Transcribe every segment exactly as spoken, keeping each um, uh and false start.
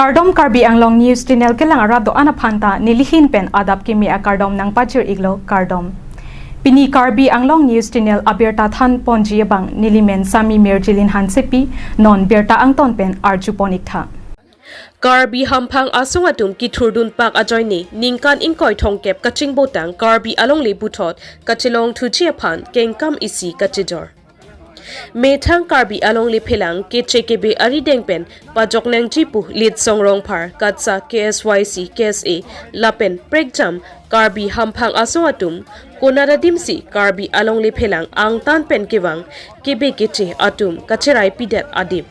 Kardom, Karbi Anglong News Channel kelang arat do-an aphan ta nelihin pen adap kimi akardom nangpajir-iklo, kardom. Pini Karbi Anglong News Channel abirta thanponji abang nelimen Sami Mirjilin Hansepi, non birta angton pen arjupon-iktha. Karbi hamphang asong atum kithurdunpak ajoine ningkan ingkoi thomkep kachingbotang Karbi alongle puthot kachelongthuji aphan kengkam isi kachejor. Methang Karbi alongle phelang keche kebe arideng pen pajok nangji pu Litsong Rongphar, KATSA, K S Y C, K S A lapen prekjam Karbi hamphang asong atum konat adimsi Karbi alongle phelang angtan pen kevang kebe keche atum kacheraipidet adim.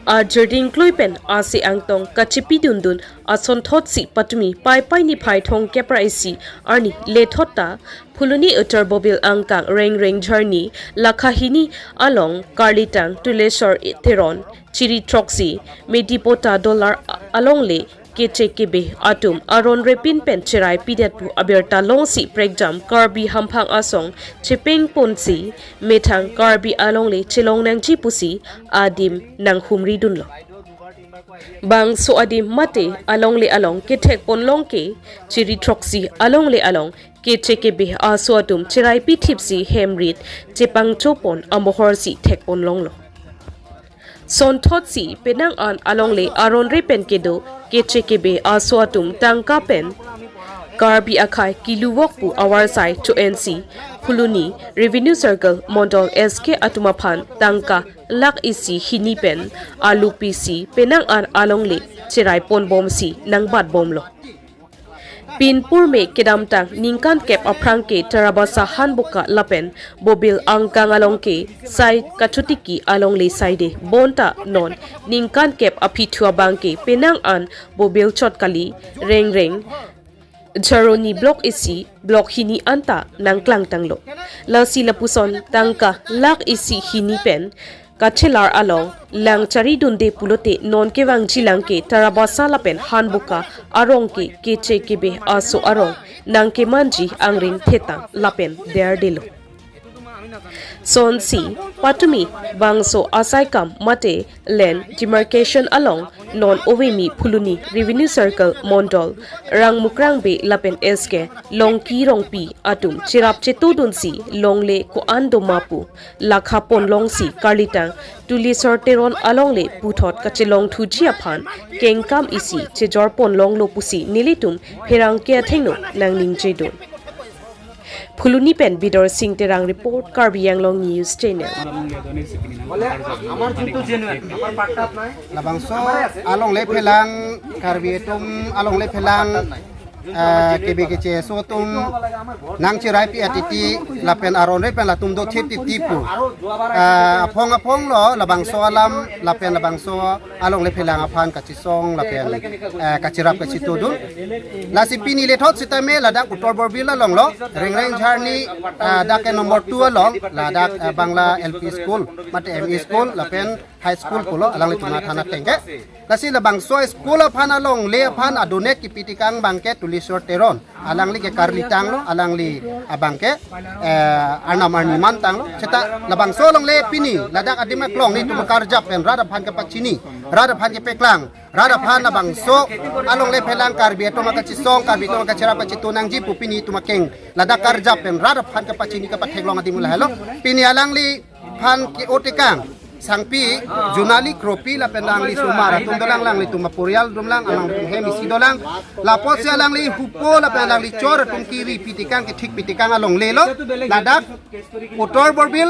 Arjerding klui pen ase angtong kachepidundun asonthotsi patumi Paipai niphai thomkep ra isi arni lethot ta Phuloni Uttar Bobil angkang Rengreng Jharni lakha hini along Karlitang Tuleshwar Teron, Chiri Throksi, Medipota Dolar alongle keche kebe atum aron repin pen cheraipidet pu abirta longsi prekjam Karbi hamphang asong chepengponsi methang Karbi alongle chelong nangji pusi adim nanghumridunlo. Bangso adim mate alongle along kethekponlong ke Chiri Throksi alongle along keche kebe aso atum cheraipi thipsi hem rit chepangchopon amohorsi thekponlonglo. Sonthotsi penang an alongle aron re pen kedo keche kebe aso atum tangka pen Karbi akhei kiluvok pu avarsai cho-ensi Phuloni Revenue Circle Mondol S K atum aphan tangka lakh isi hini pen alu pisi penang an alongle cheraiponbomsi nangbatbomlo. Pinpur me kedamtang ningkan kep aphrang ke Tarabasa Hanboka lapen Bobil angkang along ke sai kachotiki alongle saide, bonta non ningkan kep aphi thu abang ke penang an Bobil chot kali, Rengreng Jharni block isi, block hini anta nangklangtanglo. Lasi lapuson tangka lakh isi hini pen kachelar along lang charidunde pulote non kevangjilang ke Tarabasa lapen Hanboka arong ke keche kebe aso arong nangkemanji angring thetang lapen derdelo. Sonsi patumi bangso asaikam mate land demarcation along non ovemi Phuloni Revenue Circle Mondol Rangmukrangbe lapen S K Longki Rongpi atum cherap chetodunsi longle ko-an doma pu lakhaponlongsi Karlitang Tuleshwar Teron alongle puthot kachelongthuji aphan kengkam isi chejorponlonglo pusi nelitum pherangke athengno nangningjedun. Phuloni pen Bidor Sing Terang report, Karbi Anglong News Channel. Labangso alongle phelang, Karbi atum alongle phelang, eh, kebe keche aso atum nangcheraipi atiti lapen aron re pen latum dothip titi pu. Eh, aphong aphong lo labangso alam lapen labangso alongle phelang aphan kachisong lapen, eh, kachirap kachitodun. Lasi pini lethot sitame ladak Uttar Borbil along lo, Rengreng Jharni, eh, dak ke number two along, ladak, eh, Bangla L P school, mate M E school, lapen high school pulo, alanglitum athana tengke. Lasi labangso school aphan alongle aphan adonate kipi tikang abang ke Tuleshwar Teron. Alangli ke Karlitang lo, alangli abang ke, eh, arnam arni mantang lo. Seta labangso alongle pini ladak adim aklong nelitum karjap pen rat aphan kepachini, rat aphan kepeklang, rat aphan labangso alongle phelang Karbi atum akachisong, Karbi atum akachirap kachito nangji pu pini itum akeng ladak karjap pen rat aphan kepachini kepatheklong adim lahelo. Pini alangli aphan ke-o tikang sangpi Junali Kropi lapen alangli asomar atum dolang, alanglitum aporial atum lang, alangtum hem isi dolang. Lapusi alangli hupo lapen alangli chor atum kiripi tikang kethikpi tikang alongle lo. Ladak Uttar Borbil,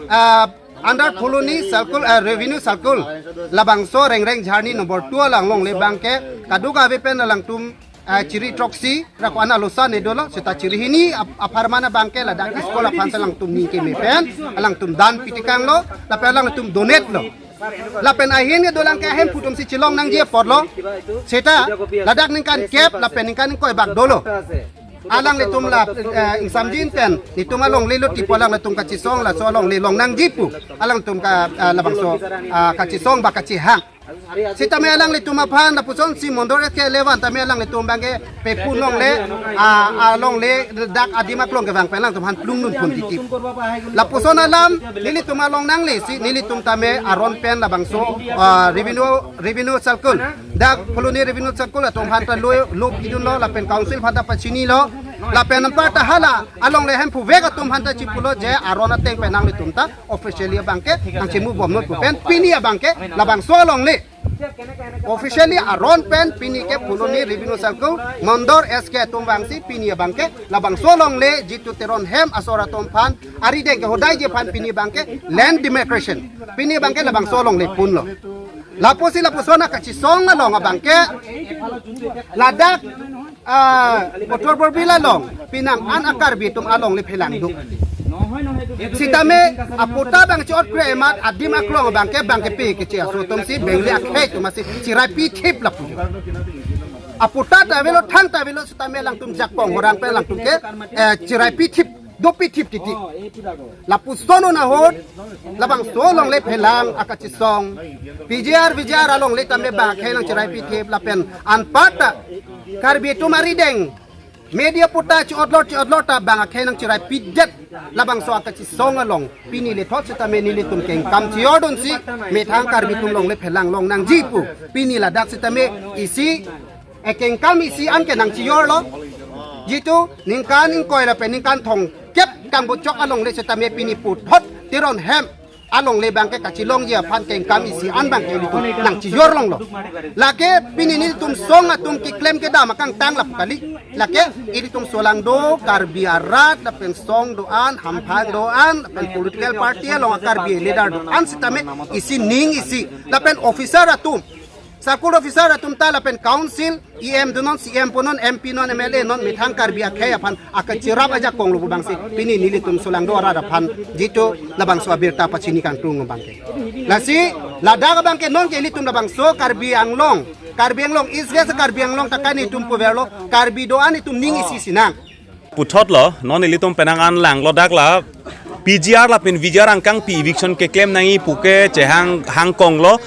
ah, under Phuloni circle, ah, revenue circle, labangso Rengreng Jharni number two along longle abang ke kadokave pen alangtum, ah, Chiri Throksi ra ko-an alosa ne dolo, seta Chiri hini ap-, apharman abang ke ladak school aphan si alangtum ning keme pen alangtum dan pi tikang lo, lapen alangtum donate lo. Lapen ahin ke dolang ke ahemphu atumsi chelong nangji apor lo. Seta ladak ningkan kep lapen ningkan ingkoi bak dolo. Alanglitum la, eh, ingsamjin pen nelitum alongle lo tipo alanglitum kachisong, laso alongle long nangji pu alangtum ka, eh, labangso, ah, kachisong ba kachehang. Sitame alanglitum aphan lapuson si Mondol S K eleven tame alanglitum abangke pepun longle, a, alongle dak adim aklong kevang pen alangtum aphan plung nunpon titi. Lapuson alam nelitum along nangle si nelitum tame aron pen labangso, ah, revenue, revenue circle, dak Phuloni revenue circle atum aphan ta lo, lo pidunlo lapen council aphan ta pachinilo lapen anparta hala alongle hemphu vek atum aphan ta chipulo je aron ateng pen nanglitum ta officially abangke nangchimubomnon pu pen pini abangke labangso alongle officially aron pen pini ke Phuloni revenue circle Mondol S K atum vangsi pini abangke labangso alongle jitu Teron hem asor atum aphan arideng ke hodai ji aphan pini abangke land demarcation, pini abangke labangso alongle punlo. Lapusi lapuson akachisong along abangke ladak, ah, Uttar Borbil along pinang an a-Karbi atum alongle phelang do. Sitame apatta abang chi-ot kre amat adim aklong abangke abangke pe keche aso atum si bengli akhei atum si chiraipi thip lapu. Apatta ta avelo, thang ta avelo, sitame alangtum jakong horang pen alangtum ke, eh, chiraipi thip, dopi thip titi. Lapuson ahut labangso alongle phelang akachisong P G R V G R alongle tame abangke nangchiraipi thip lapen anparta Karbi atum arideng media apatta chi-otlot chi-otlot ta abangke nangchiraipidet labangso akachisong along pini lethot sitame nelitum kengkam chiyordunsi methang Karbi atum alongle phelang long nangji pu pini ladak sitame isi, eh, kengkam isi anke nangchiyorlo. Jitu ningkan ingkoi lapen ningkan thomkep kangbuchok alongle sitame pini puthot Teron hem alongle abangke kachilongji aphan kengkam isi an abangke ilitum nangchiyor longlo. Lake pini nelitum song atum keklem kedam akangtang lap kali. Lake ilitum solangdo Karbi arat lapen song do-an, hamphang do-an lapen political party along Karbi leader do-an sitame isi ning isi lapen officer atum, circle officer atum ta lapen council, E M donon, C M punon, M P non, M L A non, methang Karbi akhei aphan akachirap ajakong lo pu abangsi pini nelitum solangdo arat aphan jitu labangso abirta pachini kangtung abangke. Lasi ladak abangke nonke ilitum labangso Karbi Anglong, Karbi Anglong East West Karbi Anglong ta kani atum puverlo, Karbi do-an itum ning isi sinang. Puthot lo, non ilitum penang an langlo dak la, P G R lapen V G R angkangpi eviction keklem nangji puke chehang hangkong lo.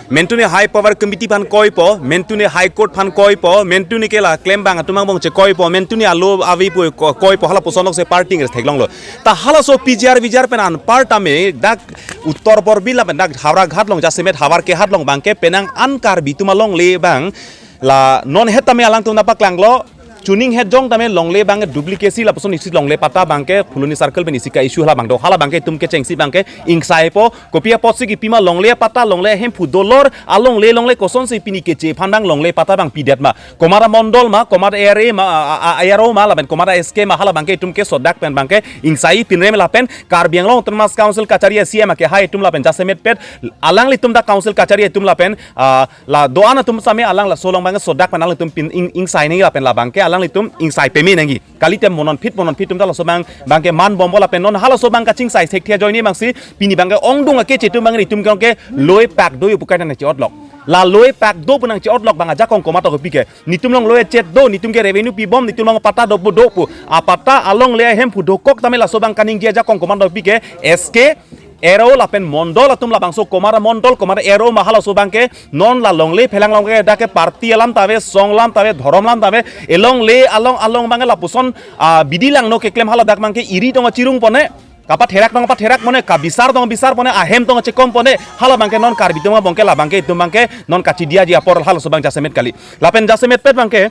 Mentuni High Power Committee aphan koipo, mentuni High Court aphan koipo, mentuni ke la klembang atum angbong chekoipo, mentuni alo avi pu ko-, koipo, hala pusonok se party ngres theklonglo. Ta halaso P G R V G R pen anparta me dak Uttar Borbil lapen dak Howraghat along jasemet Howraghat along abangke penang an Karbi atum alongle abang la non het tame alangtum nangpaklanglo, chuning het jong tame longle abangke duplicate si lapuson isi longle patta abangke Phuloni circle pen isi ka-issue hala abang do, hala abangke itum kechengsi abangke ingsaipo, kopi apotsi kipima longle patta longle hemphu dolor alongle longle kosonsi pini keche aphan abang longle patta abang pidet ma, komat amondol ma, komat area ma, a, a, a, area ma, lapen komat a-S K ma, hala abangke itum kesodak pen abangke ingsai pinrem lapen Karbi Anglong Autonomous Council kachari a-C E M akehai atum lapen jasemetpet alanglitum dak council kachari atum lapen, ah, la do-an atum same alang laso along abangke sodak pen alanglitum pin ing, ingsai nangji lapen la abangke alanglitum ingsai peme nangji. Kalite mo non phit mo non phit atum ta laso abang abangke man bompo lapen non halaso abang kachingsai sekthi ajoine abangsi pini abangke ongdung akeche atum abang itum ke loi pak do pu kaita nangchi-otlok. La loi pak do pu nangchi-otlok abang ajakong komat akopi ke. Netum along loi chet do, netum ke revenue pibom, netum along patta do pu do pu. Apatta alongle hemphu dokok tame laso abang kaningje ajakong komat akopi ke S K, area lapen mondol atum labangso komat amondol, komat area ma halaso abangke non la longle phelang along ke dak ke party alam ta ave, song alam ta ave, dhorom alam ta ave, elongle along along abangke lapuson, ah, bidi langno keklem hala dak abangke iri tong achirung pone, kapatherak tong patherak pone, kabisar tong bisar pone, ahem tong chekom pone, hala abangke non Karbi atum abangke la abangke itum abangke non kachidiaji apor halaso abang jasemet kali. Lapen jasemetpet abangke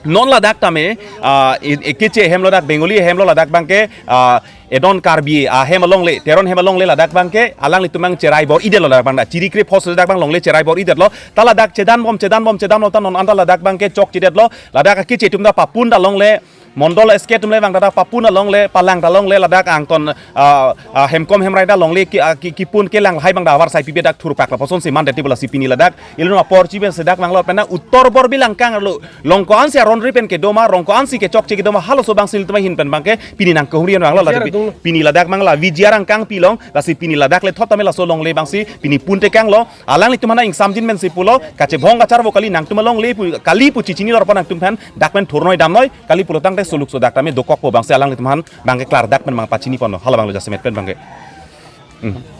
non ladak tame, ah, e, e, keche ahem lo dak, Bengali ahem lo ladak abangke, ah, edon Karbi ahem alongle, Teron hem alongle ladak abangke, alanglitum abang cherai bor-idet lo ladak abang dak, chirikri phos ladak abang longle cherai bor-idet lo, ta ladak chedan bom, chedan bom, chedan bom, ta non anta ladak abangke chokchedet lo, ladak akeche atum ta papun ta longle, mondol S K atum le abang ta dak papun alongle, palang ta longle, ladak angton, ah, ah, hemkom hemrai ta longle ki, ah, ki, kipun kelang lahai abang dak avarsai pipe dak thurpak lapusonsi mandet ti pu lasi pini ladak ilitum apor chiben sedak abang lo pen dak Uttar Borbil angkang arlo, rong ko-ansi aron ri pen kedo ma, rong ko-ansi kechokche kedo ma, halaso abangsi ilitum ahin pen abangke pini nangkehumri abang lo ladak pi-, pini ladak abang la V G R angkangpi along, lasi pini ladak lethot tame laso alongle abangsi pini puntekang lo, alanglitum aphan ingsamjin pensi pulo, kachebhong kacharvo kali nangtum alongle pu, kali pu chechini lor pen nangtum aphan dak pen thurnoi damnoi, kali pulo tangte suluk sodak tame dokokpo abangsi alanglitum aphan abangke klardak pen abang pachini ponlo, hala abang lo jasemetpet abangke.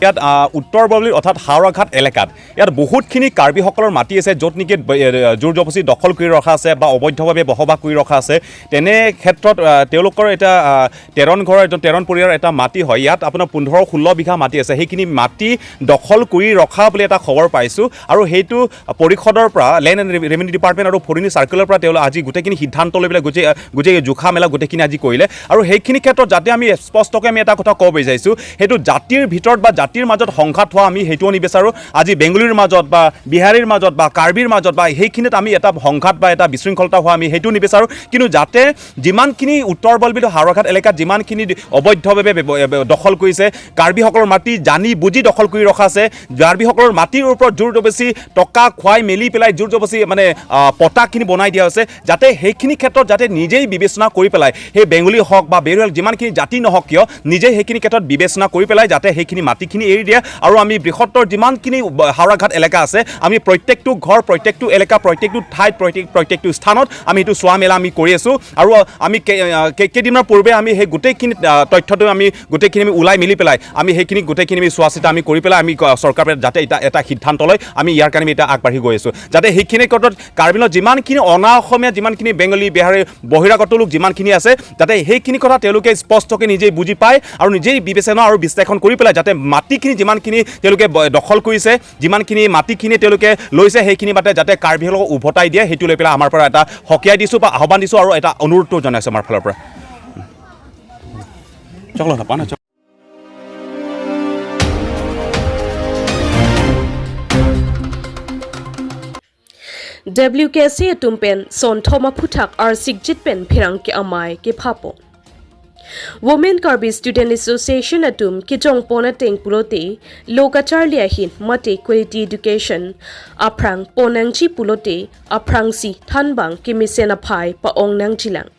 ইয়াত আহ, উত্তৰ বৰবলি অৰ্থাৎ হাওৰাঘাট এলেকাত ইয়াত বহুতখিনি কাৰ্বিসকলৰ মাটি আছে, য'ত নেকি ব- এ, জোৰ জবৰদস্তি দখল কৰি ৰখা আছে বা অবৈধভাৱে বসবাস কৰি ৰখা আছে। তেনে ক্ষেত্ৰত আহ, তেওঁলোকৰ এটা আহ, তেৰণ ঘৰৰ, এজন তেৰণ পৰিয়ালৰ এটা মাটি হয়। ইয়াত আপোনাৰ পোন্ধৰ ষোল্ল বিঘা মাটি আছে। সেইখিনি মাটি দখল কৰি ৰখা বুলি এটা খবৰ পাইছোঁ আৰু সেইটো পৰিষদৰ পৰা, লেণ্ড এণ্ড ৰেভিনিউ ডিপাৰ্টমেণ্ট আৰু ফৰেষ্ট চাৰ্কেলৰ পৰা তেওঁলোকে আজি গোটেইখিনি সিদ্ধান্ত লৈ পেলাই গোটেই গোটেই জোখা মেলা গোটেইখিনি আজি কৰিলে। আৰু সেইখিনি ক্ষেত্ৰত যাতে আমি স্পষ্টকৈ আমি এটা কথা ক'ব বিচাৰিছোঁ, সেইটো জাতিৰ ভিতৰত বা জাতিৰ মাজত সংঘাত হোৱা আমি সেইটোও নিবিচাৰোঁ। আজি বেংগলীৰ মাজত বা বিহাৰীৰ মাজত বা কাৰ্বিৰ মাজত বা সেইখিনিত আমি এটা সংঘাত বা এটা বিশৃংখলতা হোৱা আমি সেইটোও নিবিচাৰোঁ। কিন্তু যাতে যিমানখিনি উত্তৰ বৰবলি হাওৰাঘাট এলেকাত যিমানখিনি অবৈধভাৱে ব্যৱ- এ, দখল কৰিছে, কাৰ্বিসকলৰ মাটি জানি বুজি দখল কৰি ৰখা আছে, কাৰ্বিসকলৰ মাটিৰ ওপৰত জোৰ জবৰদস্তি টকা খুৱাই মেলি পেলাই জোৰ জবৰদস্তি মানে আহ, পটাখিনি বনাই দিয়া হৈছে, যাতে সেইখিনি ক্ষেত্ৰত যাতে নিজেই বিবেচনা কৰি পেলাই সেই বেংগলী হওক বা বেংগলী হওক যিমানখিনি জাতি নহওক কিয় নিজেই সেইখিনি ক্ষেত্ৰত বিবেচনা কৰি পেলাই যাতে সেইখিনি মাটিখিনি এৰি দিয়ে। আৰু আমি বৃহত্তৰ যিমানখিনি ব- হাওৰাঘাট এলেকা আছে, আমি প্ৰত্যেকটো ঘৰ, প্ৰত্যেকটো এলেকা, প্ৰত্যেকটো ঠাইত, প্ৰত্যেক প্ৰত্যেকটো স্থানত আমি সেইটো চোৱা মেলা আমি কৰি আছোঁ। আৰু আমি কে- আহ, কে- কেইদিনমান পূৰ্বে আমি সেই গোটেইখিনি আহ, তথ্যটো আমি গোটেইখিনি আমি ওলাই মেলি পেলাই আমি সেইখিনি গোটেইখিনি আমি চোৱা চিতা আমি কৰি পেলাই আমি ক- চৰকাৰে যাতে এটা এটা সিদ্ধান্ত লয়, আমি ইয়াৰ কাৰণে আমি এতিয়া আগবাঢ়ি গৈ আছোঁ। যাতে সেইখিনি ক্ষেত্ৰত কাৰ্বি আংলঙত যিমানখিনি অনা অসমীয়া, যিমানখিনি বেংগলী, বিহাৰী, বহিৰাগত লোক যিমানখিনি আছে, যাতে সেইখিনি কথা তেওঁলোকে স্পষ্টকৈ নিজেই বুজি পায় আৰু নিজেই বিবেচনা আৰু বিশ্লেষণ কৰি পেলাই যাতে মাটিখিনি যিমানখিনি তেওঁলোকে ব- দখল কৰিছে, যিমানখিনি মাটিখিনি তেওঁলোকে লৈছে, সেইখিনি মাতে যাতে কাৰ্বিসকলক উভতাই দিয়ে, সেইটো লৈ পেলাই আমাৰ পৰা এটা সকীয়াই দিছোঁ বা আহ্বান দিছোঁ আৰু এটা অনুৰোধটো জনাইছোঁ আমাৰ ফালৰ পৰা। চকলেট নাপাওঁ না? W K S A atum pen sonthom aphuthak arsikjit pen pherangke amei kephapo. Women Karbi Student Association atum kejongpon ateng pulote lo kacharli ahin mate quality education aphrang pon nangji pulote aphrangsi thanbang kemesen aphai pa-ong nangjilang.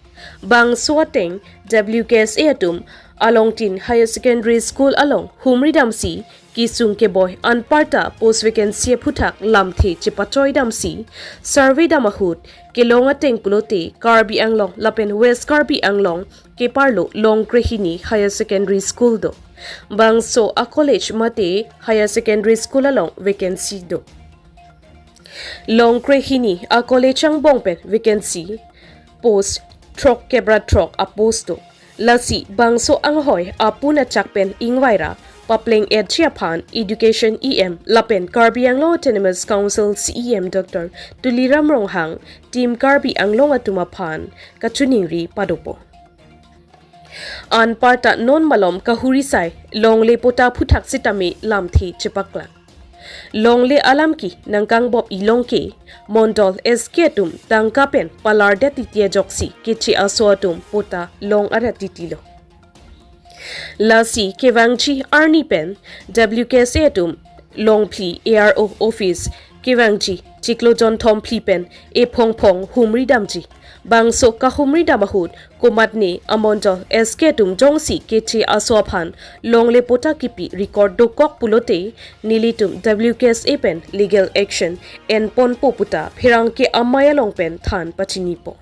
Bangso ateng W K S A atum Alongtin Higher Secondary School along humri damsi kesung keboi anparta post vacancy aphuthak lamthe chepachoi damsi survey dam ahut kelong ateng pulote Karbi Anglong lapen West Karbi Anglong keparlo Longkrehini Higher Secondary School do. Bangso a-college mate Higher Secondary School along vacancy do. Longkrehini a-college angbong pen vacancy post throk kep ra throk a-post do. Lasi bangso anghoi apun achak pen ingvaira papleng etji aphan Education E M lapen Karbi Anglong Autonomous Council C E M Doctor Tuliram Ronghang Team Karbi Anglong atum aphan kachiningri padopo. Anparta non malom kahuri sai longle pota aphuthak sitame lamthe chepaklang. Longle alam ke nangkangbop ilong ke Mondol S K atum tangka pen palardet titi ajoksi keche aso atum pota long arat titilo. Lasi kevangji arni pen W K S A atum Longphli A R O office kevangji chiklo jonthom phli pen ephong phong humri damji. Bangso kahumri dam ahut komatne a-Mondol S K atum jongsi keche aso aphan longle pota kipi record dokok pulote nelitum W K S A pen legal action enponpo puta pherangke amei along pen than pachinipo.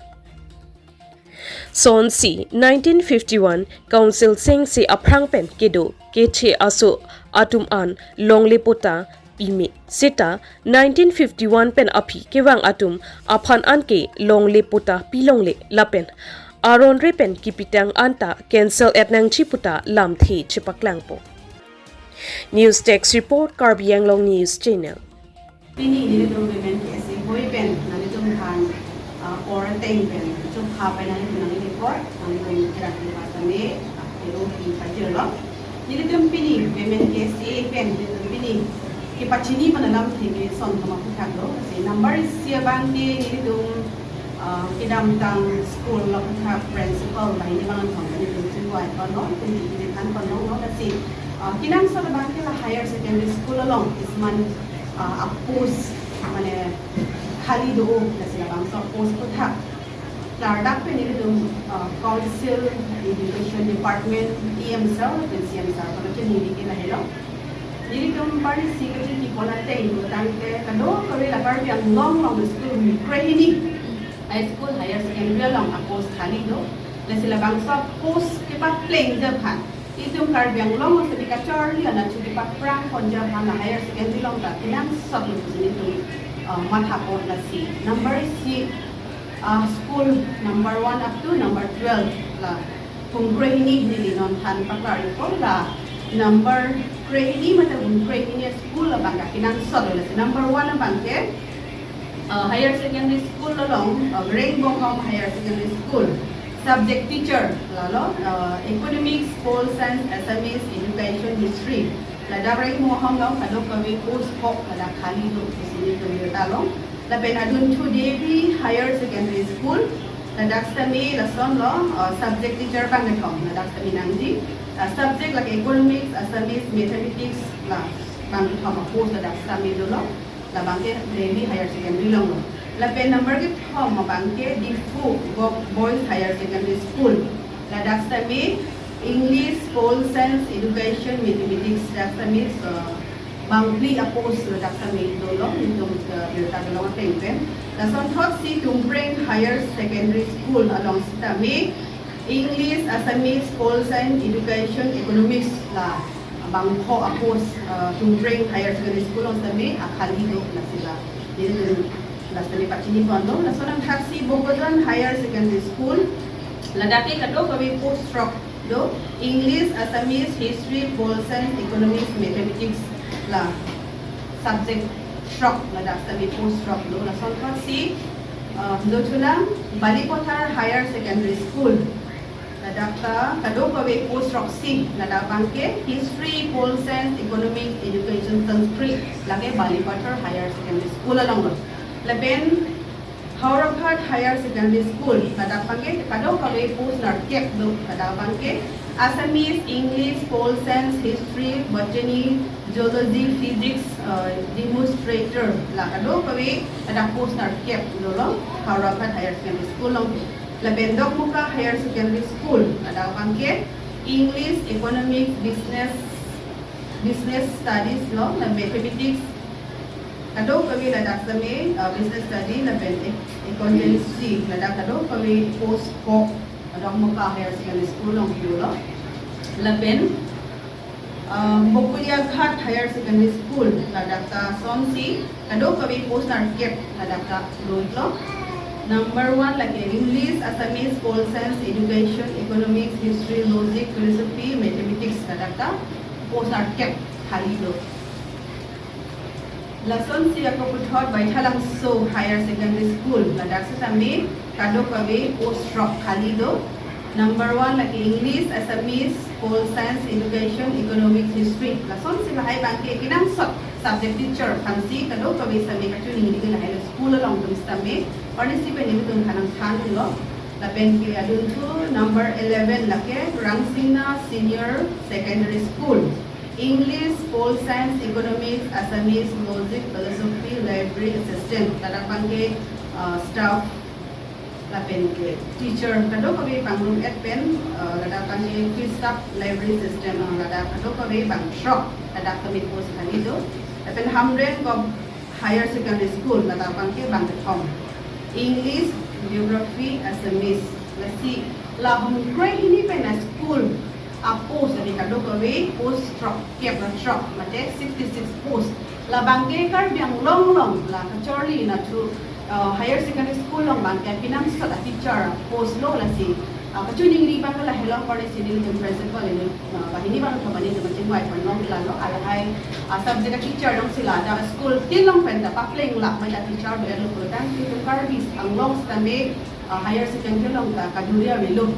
Sonsi nineteen fifty-one Council sengse aphrang pen kedo keche aso atum an longle pota pime seta nineteen fifty-one pen aphi kevang atum aphan anke longle pota pilongle lapen aron re pen kipitang anta cancel et nangji puta lamthe chepaklangpo. News Desk Report, Karbi Anglong News Channel. Pini nelitum Women K S A hoi pen nanglitum aphan, ah, or ateng pen chokha pen nanglitum nangli report, nanglitum kerang keba tame, ah, pero ki pajir lo. Nelitum pini Women K S A pen nelitum pini kepachini pen alamthe ke sonthom aphuthak lo. Lasi number isi abang ke nelitum, ah, kedamtang school aphuthak principal banghini abang thong nelitum chingvai ponlo, nelitum chethan ponlo, no, lasi, ah, kenangsot abang ke la higher secondary school along kisman, ah, a-post mane khali do, lasi labangso a-post aphuthak klardak pen nelitum, ah, Council Education Department E M sir lapen C M sir aphan chiningri ke lahelo. Nelitum parli si kachingki pon ateng lo tangte kadokave la Karbi Anglong along school Longkrehini high school, higher secondary along a-post khali do. Lasi labangso a-post kepaplengji aphan Itum Karbi Anglong along semi kacharli anatthu kepaphrang ponji aphan la higher secondary along ta kenangsot lo pusi nelitum, uh, matha pon lasi. Number isi, uh, school number one up to number twelve la phung krehini neli non than paklar ikpo la number krehini mate phung krehini school abang ke kenangsot lo lasi. Number one abang ke uh, higher secondary school along, uh, Rengbohom Higher Secondary School, subject teacher lalo, uh, economics, pol science, Assamese, education, history. Ladak Rengbohom along kadokave post kok ladak khali do pusi nelitum birta long. Lapen adunthu Devi Higher Secondary School, ladak sitame lason lo, uh, subject teacher bang kethom ladak sitame nangji. Uh, subject lake economics, Assamese, mathematics, labang kethom a post ladak sitame dolo. Labang ke Devi Higher Secondary along lo. Lapen number kethom abang ke Diphu Bo-, Boys Higher Secondary School. Ladak sitame English, pol science, education, mathematics, ladak sitame, uh, bang phli a post ladak sitame dolo, nelitum, uh, birta dolo ateng pen. Lasonthotsi Tumpreng Higher Secondary School along sitame English, Assamese, pol science, education, economics la bang pho a post, uh, Tumpreng Higher Secondary School along sitame akhali do lasi la. Nelitum la sitame pachini pon lo. Lason anthotsi Bokajan Higher Secondary School, ladak ke kadokave post throk do, English, Assamese, history, pol science, economics, mathematics la subject throk ladak sitame post throk do. Lasonthotsi, uh, dothulang Balipathar Higher Secondary School. Ladak ta kadokave post throksi, ladak abang ke history, pol science, economics, education, Sanskrit, lake Balipathar Higher Secondary School along lo. Lapen Howraghat Higher Secondary School, ladak abang ke kadokave post nerkep do, ladak abang ke Assamese, English, pol science, history, botany, zoology, physics, uh, demonstrator, la kadokave ladak post nerkep dolo, Howraghat Higher Secondary School along. Lapen Dokmoka Higher Secondary School, ladak abang ke English, economics, business, business studies lo, la mathematics, kadokave ladak sitame, uh, business study, lapen ac-, accountancy, ladak kadokave post kok Dokmoka Higher Secondary School along dolo. Lapen, uh, Bokuliaghat Higher Secondary School, ladak ta sonsi kadokave post nerkep ladak ta do-iklo. Number one lake English, Assamese, pol science, education, economics, history, logic, philosophy, mathematics, ladak ta post nerkep khali do. Lasonsi ako puthot Baithalangso Higher Secondary School, ladak sitame kadokave post throk khali do. Number one lake English, Assamese, pol science, education, economics, history. Lasonsi lahai abang ke kenangsot subject teacher aphansi kadokave sitame kachoningri lahai lo school along atum sitame. Arnisi pen nelitum kanangthan lo. Lapen ke adunthu number eleven lake Rangsina Senior Secondary School. English, pol science, economics, Assamese, logic, philosophy, library assistant. Ladak abang ke, uh, staff lapen ke teacher kadokave pangrum-et pen, uh, ladak abang ke field staff, library assistant, uh, ladak kadokave bang throk ladak sitame post khali do. Lapen Hamren Gov Higher Secondary School, ladak abang ke bang kethom. English, Geography, Assamese. Lasi la phung krehini pen a school a post adi kadokave post throkkep ra throk, mate sixty six post. Labang ke Karbi Anglong along la kacharli anatthu, uh, Higher Secondary School along abang ke kenangsot a teacher post lo lasi. Uh, kachoningri abang ke lahelo, arnisi nelitum principal ini, uh, banghini bangkethom abang nelitum kachingvai pon long lalo, alahai, uh, subject a teacher alongsi ladak school tin along pen ta papleng lak mai ta teacher do-etlo pulotangte itum Karbi Anglong sitame, uh, Higher Secondary along ta kaduri avelo.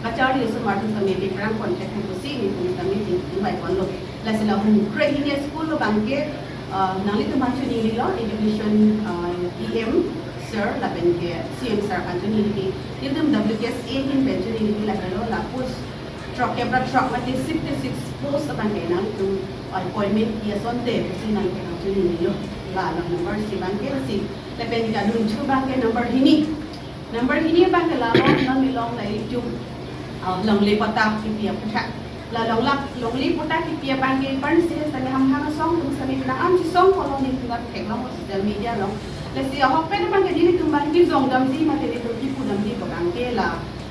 Kacharli osomar atum sitame kepaphrang pon thekthe pusi nelitum sitame chingvai ponlo. Lasi la phung krehini a school along abang ke, uh, nanglitum aphan choningrilo, education, uh, E M sir lapen ke C M sir aphan choningri. Nelitum W K S A ahin pen choningri lahelo, la post throkkep ra throk mate sixty six post abang ke nangtum appointment pi asonte pusi nangtum aphan choningrilo. La, la number isi abang ke si. Lapen ke adunthu abang ke number hini. Number hini abang ke la long, long ilong la itum, ah, longle patta kipi aputhak. La longle, longle patta kipi abang ke parnisi sitame hamhang asong atum sitame penang an chesong koloni tum theklong social media along. Lasi ahokpet abang ke nelitum abang kejong damji mate nelitum kipu damji abang ke la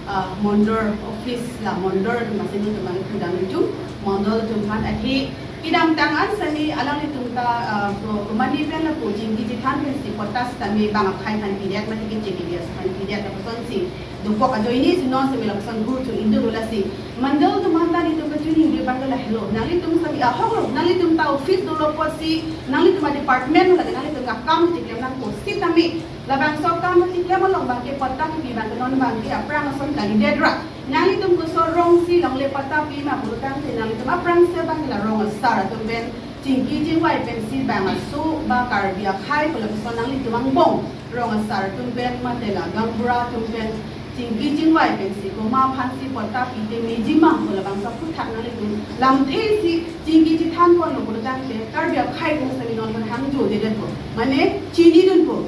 uh, Mondol office la Mondol atum asin atum ang kudang jum Mondol atum aphan ahi kedamtang an sami alanglitum ta, uh, ko komani pen lapu chingki chithan pensi patta sitame bang akhai aphan pidet mati kechek ilias aphan pidet lapuson si dokok ajoine si non sami lapuson hu chu indu lasi Mondol atum aphan ta nelitum kachini di bang la helo nanglitum sami ahok lo nanglitum ta office dolo apotsi nanglitum a department lake nanglitum akam chiklem nangpo sitame labangso akam chiklem along bangke patta kipi bangke non bangke aphrang ason kalidet ra. Nanglitum koson rong si longle patta pi ma pulotangte nanglitum aphrang si bangke la rong asar atum pen chingki chingvai pensi bang aso ba Karbi akhai pu lapuson nanglitum angbong rong asar atum pen mate la gaonbura atum pen chingki chingvai pensi komat aphansi patta pite meji ma pu labangso aphuthak nanglitum lamthe si chingki chithan ponlo pulotangte Karbi akhai pu sami non pen hangjo dedet po. Mane chinidunpo.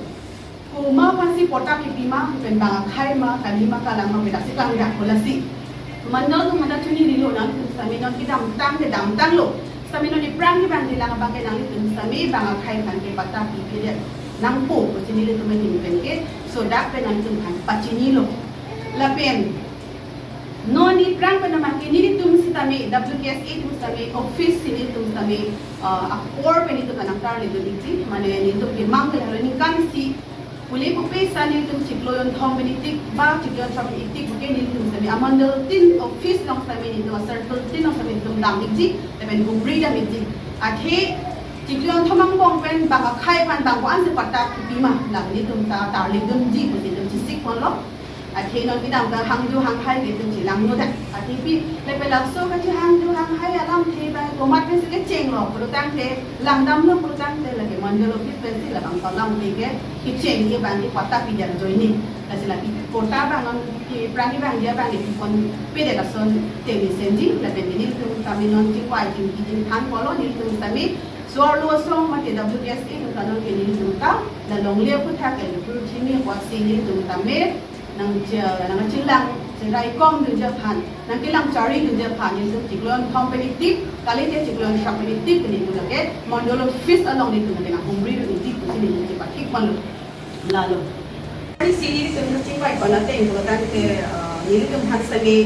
Komat aphansi patta kipi ma, pen bang akhai ma, kali ma, kalang ma, pen daksi kangdak ko lasi. Mondol atum aphan ta chinilo nanglitum sami non kedamtang kedamtang lo. Sami non aphrang kevang dilang bangke nanglitum sami bang akhai aphan ke patta pipedet nangpo pusi nelitum ahin pen ke sodak pen nanglitum aphan pachinilo. Lapen non aphrang pen bangke nelitum sitame W K S A atum sitame office si nelitum sitame, uh, apor pen nelitum nangtarlidun ikji, mane nelitum ke mang ke halo ningkan isi pule pupe sa nelitum chiklo jonthom pen itik ba chiklo jonthom pen itik puke nelitum sitame amondol tin office along sitame nelitum a circle tin along sitame nelitum dam ikji lapen humri dam ikji. Athe chiklo jonthom angbong pen bang akhai aphan bang ko-ansi patta kipi ma la nelitum ta tarlidunji pusi nelitum chesik ponlo. Athe non kedamtang hangjo hanghai ke nelitum chelangno dak. Athe pi lapen laso kachehangjo hanghai alamthe bang komat pensi kechenglo pulotangte langdamlo pulotangte lake mondol office pensi labangso alamthe ke kecheng ke bangke patta pidet ajoine. Lasi la pi patta bang non aphrang kevang dia bangke pipon pedet ason tengni senji lapen nelitum sami non chingvai chingki chithan ponlo nelitum sami so-arlo asong mate W K S A atum ta non ke nelitum ta la longle aphuthak ke pur chini apotsi nelitum sami nang che nang chelang cherai kom dunji aphan nangkelang charidunji aphan nelitum chiklo jonthom pen itik kalite chiklo jonthom pen itik nelitum lake mondol office along nelitum lake nanghumridun ikji pusi nelitum chepathik ponlo. Lalo. Ari si nelitum kachingvai pon ateng pulotangte, uh, nelitum aphan sami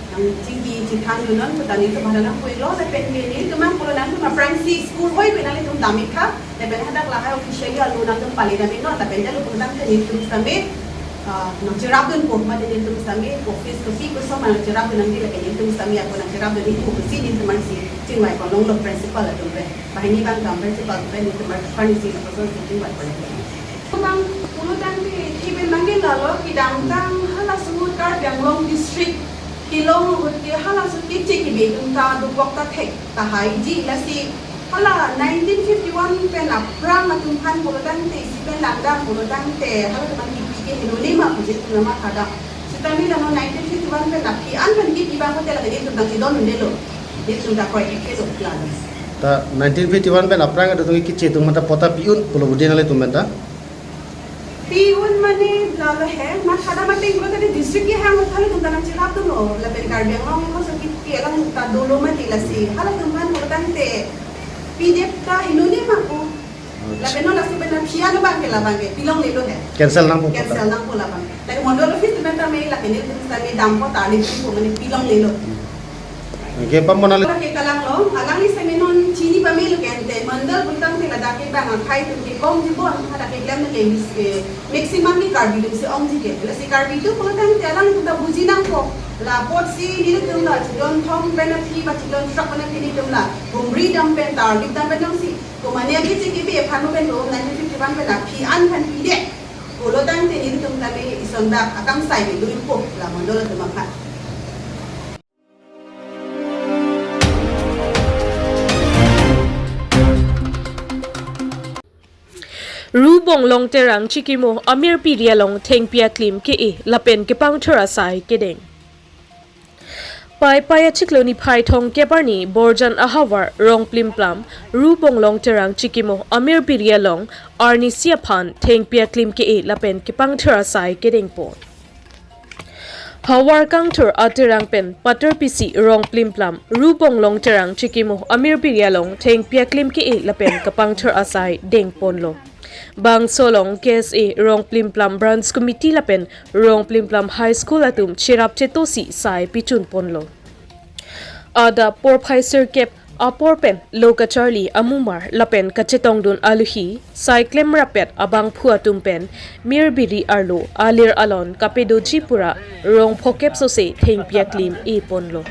nangchingki chithandun non puta nelitum aphan nangpuilo lapen ke nelitum aphan pulo nangtum aphrangsi school hoi pen nanglitum dam ik tha. Lapen hadak lahai officially alo nangtum pali dam iknon lapen delo pulotangte nelitum sami, ah, nangcherapdunpo mate nelitum sami office kopi koson ma nangcherapdun nangji lapen nelitum sami ako nangcherapdun ikpo pusi nelitum aphansi chingvai pon longlo principal atum pen. Banghini bang kam principal atum pen nelitum aphansi lapuson si chingvai pon longlo. Bang pulotangte iben bangke lalo kedamtang halaso ahut Karbi Anglong district kelong ahut ke halaso keche kebe atum ta dokok ta thek tahaiji lasi hala nineteen fifty-one pen aphrang atum aphan pulotangte isi pen langdam pulotangte halatum aphan kipi ke henone ma pusi itum mathadam. Sitame la non nineteen fifty-one pen aphi an pen kipi bang hotel lake itum dang chidon undelo. Itum ta kroi ikelo lalo. Ta nineteen fifty-one pen aphrang atum ke keche atum ta patta pi-un pulo budi nanglitum pen ta? Pi-un mane lalo he, mathadam ateng pulo tadi district ke hang halatum ta nangcherapdunlo, lapen Karbi Anglong halaso kipi alam ta dolo mati lasi, halatum aphan pulotangte pidet ta henone ma ko. Lapen non lasi pen aphi an bangke labangke pilonglelo he. Cancel nangpo. Cancel nangpo labang. Lake mondol office atum pen tame lake nelitum sami dampo ta nelitum ko mane pilonglelo. Oke, pamona le. Lake kalanglo, alangli sami non chini pamelo ke ante, mondol pulotangte ladak ke bang akhai atum ke komji bon, hadak ke klem ke, eh, maximum ke Karbi atum si ongji ke. Lasi Karbi atum pulotangte alangtum ta buji nangpo. La apotsi nelitum la chiklo jonthom pen aphi ba chiklo jonthrok pen aphi nelitum la humri dam pen tarlip dam pen nangsi. Komane agi chingki bi aphan pen lo nineteen fifty-one pen aphi an aphan pidet. Pulotangte nelitum tame ison dak akangsai ke doikpo la mondol atum aphan. Rubong Longterang Chikimo Amirpiri along thengpi aklim ke-e lapen kepangthir asai kedeng. Paipai achiklo niphai thomkep arni Borjan ahavar Rongplimplam Rubong Longterang Chikimo Amirpiri along arnisi aphan thengpi aklim ke-e lapen kepangthir asai kedengpon. Havar kangthir aterang pen paterpisi Rongplimplam Rubong Longterang Chikimo Amirpiri along thengpi aklim ke-e lapen kepangthir asai dengponlo. Bangso along K S A Rongplimplam Branch Committee lapen Rongplimplam High School atum cherap chetosi sai pichun ponlo. Adap porphai sirkep apor pen lo kacharli amumar lapen kachetongdun aluhi sai klemrapet abangphu atum pen mir biri arlo alir alon kapedoji pura rong phokep sose thengpi aklim e ponlo.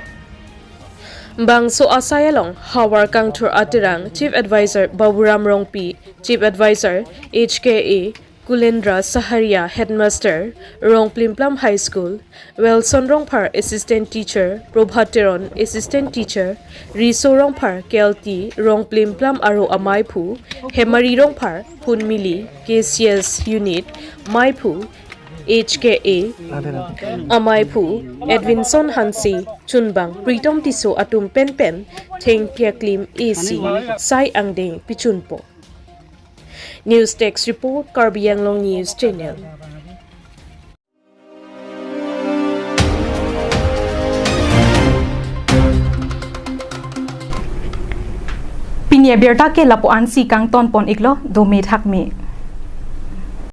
Bangso asai along havar kangthur atirang Chief Advisor Baburam Rongpi, Chief Advisor H K A Kulendra Saharia, Headmaster Rongplimplam High School, Wilson Rongphar, Assistant Teacher, Prabhat Teron, Assistant Teacher, Riso Rongphar, K L T Rongplimplam aro amaiphu, Hemari Rongphar, Phunmili, K C S Unit, maiphu, H K A amaiphu, Edwinson Hanse, chunbang Pritom Tisso atum penpen thengpi aklim esi sai angdeng pichunpo. News Desk Report, Karbi Anglong News Channel. Pini abirta ke lapu-ansi kangton pon iklo, dome thakme.